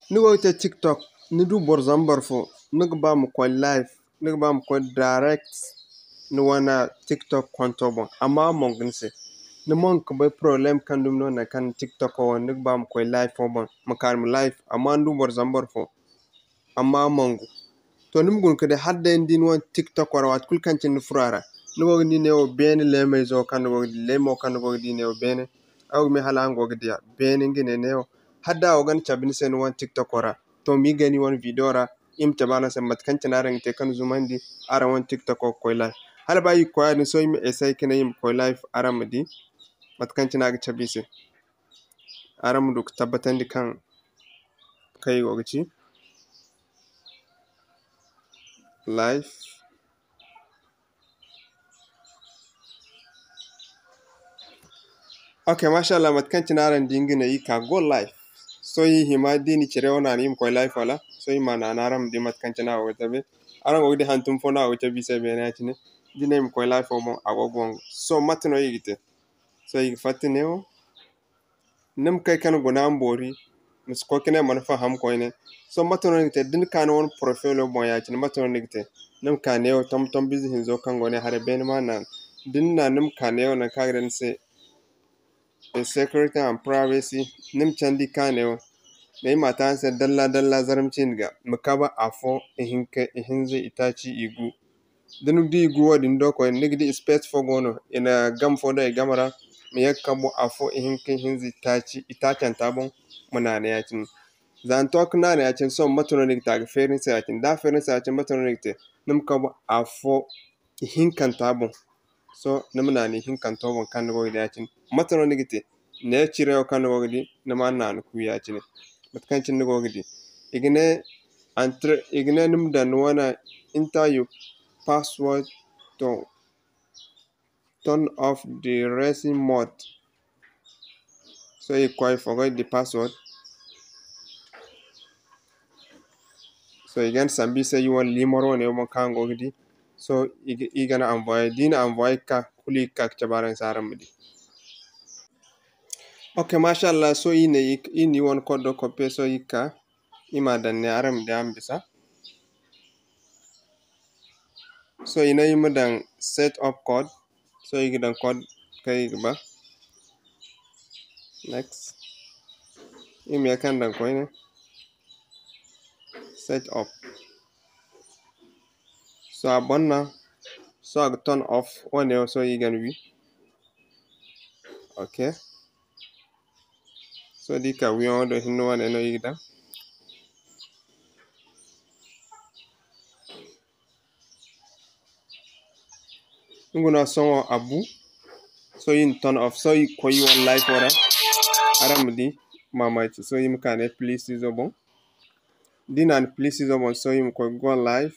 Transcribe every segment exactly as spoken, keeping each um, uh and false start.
Ni go ga te TikTok, ni du boro zambar fo, ni ga ba ma koy live, ni ga ba ma koy direct ni wane TikTok konto boŋ, amma a mongo ni se. Ni mongo ga bay problème kaŋ dumi no naŋ kaŋ ni TikTok wo, ni ga ba ma koy live fo boŋ, ma kaanu ma live, amma ni du boro zambar fo, amma a mongo. To, ni ma guna ga di, hala day ni di ni wane TikTok ra, waati kulu kaŋ cine ni furo a ra, ni go ga di neewo beene leemayzo kaŋ ni go ga di, leemo kaŋ ni go ga di neewo beene. Ay wo ga may hala araŋ go ga di a beene, nga ne neewo. Hala day a go ga cabe ni se ni wane TikTok ra. To, ma i gana i wane video ra, i ma cabe araŋ se mate kaŋ cine araŋ ga te kaŋ zumandi araŋ wane TikTok ga koy live. Hala ba i ga koy a din, sohõ i ma essayer ka ne i ma koy live, araŋ ma di mate kaŋ cine a ga cabe i se. Araŋ ma du ka tabbatandi kaŋ, kaŋ i go ga ci live. Ok, mashallah, mate kaŋ cine araŋ di nga ne i ka go live. Sohõ i hima da i na cire wo naanu i ma koy live wala? Sohõ i ma naanu araŋ ma di mate kaŋ cine a go ga cabe. Araŋ go ga di hantum fo no a go ga cabe i se beene ya-cine. Da i ne i ma koy live wo boŋ, a go ga wangu. Sohõ mate no i ga te? Sohõ i ga fatta neewo. Ni ma kay ka ni guna ma boori, ma si koy ka ne mana faham koyne. Sohõ mate no ni ga te? Da ni ka ni wane profilo boŋ ya-cine, mate no ni ga te? Ni ma ka neewo, tom-, tombize hinzo kaŋ go ne haray beene ma naanu. Da ni na, ni ma ka neewo naŋ kaŋ a ga daŋ ni se, eh, security and privacy, ni ma candi ka neewo. Day ma ta ni se dalla-dalla zarma ciine ga, ma kabe afo, ihinka, ihinza, itaaci, igu. Da ni di i gu wo-din do koyne, ni ga di space fo go no, i na game fo daŋ i game ra, ma ye ga kabu afo, ihinka, ihinza, itaaci, itaacanta boŋ, ma naanu ya-cine. Za ni to ka naanu ya-cine, sohõ mate no ni ga te a ga feeri ni se ya-cine? Da a feeri ni se ya-cine, mate no ni ga te? Ni ma kabu afo, ihinkanta boŋ. Sohõ ni ma naanu ihinkanto boŋ kaŋ ni go ga di ya-cine. Mate no ni ga te? Ne cire wo kaŋ ni go ga di, ni ma naanu ku ya-cine. Mate kaŋ cine ni go ga di, i ga ne, entre, i ga ne ni ma daŋ ni wane enter your password to turn off the racing mode. Sohõ i ga koy forget the password. Sohõ i ga ni sambu i se, i wane limoro wane boŋ kaŋ araŋ go ga di. Sohõ i ga, i ga ni envoyer. Da i na envoyer ga ka, kulu i ga ka ga cabe araŋ se araŋ ma di. Ok, mashallah, sohõ i ne, i, i na i wane code do copier, sohõ i ga ka, i ma daŋ ne araŋ ma di a ma bisa. Sohõ i ne i ma daŋ set up code. Sohõ i ga daŋ code kaŋ i ga ba. Next. I ma ye kaŋ daŋ koyne. Set up. Sohõ a boŋ no. Sohõ a ga turn off wane wo, sohõ i ga ni wi. Ok. Sohõ da i ka wiyaŋo do hinne wane no i ga daŋ. Nga no sohõ a bu. Sohõ i na turn off. Sohõ i ga koy i wane live wo ra. Araŋ ma di mamaki. Sohõ i ma ka ne plus izo boŋ. Da i na ni plus izo boŋ, sohõ i ma koy go live.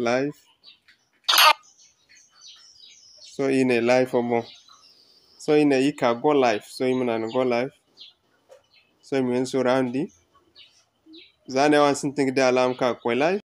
Live. Sohõ i ne live wo boŋ. Sohõ i ne i ka go live. Sohõ i ma naanu go live. Sohõ i ma hin suuru araŋ di. Za ne wo araŋ sintin ga di alaama ka ga koy live.